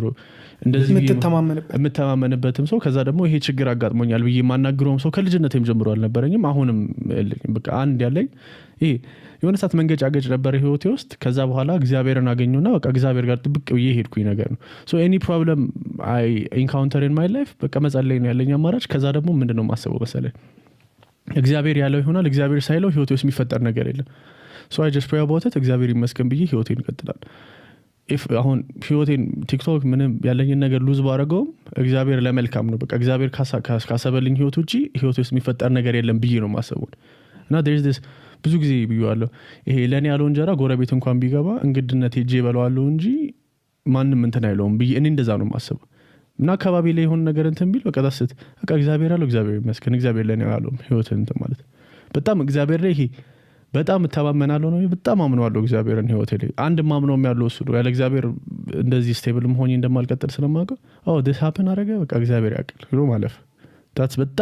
ጀምሮ እንደዚህ ብዬ የምትተማመንበት። የምተማመንበትም ሰው፣ ከዛ ደግሞ ይሄ ችግር አጋጥሞኛል ብዬ የማናግረውም ሰው ከልጅነቴም ጀምሮ አልነበረኝም። አሁንም የለኝም። በቃ አንድ ያለኝ ይሄ የሆነ ሰዓት መንገጫገጭ ነበር ህይወቴ ውስጥ። ከዛ በኋላ እግዚአብሔርን አገኘሁና በቃ እግዚአብሔር ጋር ጥብቅ ብዬ ሄድኩኝ ነገር ነው። So any problem I encounter in my life በቃ መጸለይ ነው ያለኝ አማራጭ። ከዛ ደግሞ ምንድን ነው የማስበው መሰለኝ? እግዚአብሔር ያለው ይሆናል። እግዚአብሔር ሳይለው ህይወቴ ውስጥ የሚፈጠር ነገር የለም። So I just pray about it፣ እግዚአብሔር ይመስገን ብዬ ህይወቴን እቀጥላለሁ። If አሁን ህይወቴን፣ ቲክቶክ ምንም ያለኝን ነገር lose ባደረገውም እግዚአብሔር ለመልካም ነው። በቃ እግዚአብሔር ካሰበልኝ ህይወት ውጭ ህይወቴ ውስጥ የሚፈጠር ነገር የለም ብዬ ነው የማስበው። እና there's this ብዙ ጊዜ ብዬዋለሁ። ይሄ ለእኔ ያለው እንጀራ ጎረቤት እንኳን ቢገባ እንግድነት ሄጄ እበለዋለሁ እንጂ ማንም እንትን አይለውም ብዬ እኔ እንደዛ ነው የማስበው። እና አካባቢ ላይ የሆነ ነገር እንትን ቢል በቃ that's it፣ በቃ እግዚአብሔር ያለው፣ እግዚአብሔር ይመስገን፣ እግዚአብሔር ለእኔ ያለው ህይወትን እንትን ማለት በጣም እግዚአብሔር ላይ ይሄ በጣም እተማመናለሁ ነው። በጣም አምነዋለሁ እግዚአብሔርን ህይወቴ ላይ። አንድ ማምነውም ያለው እሱ ነው። ያለ እግዚአብሔር እንደዚህ stable ሆኜ እንደማልቀጥል ስለማውቀው this happen አደረገ፣ በቃ እግዚአብሔር ያውቃል ብሎ ማለፍ that's በጣም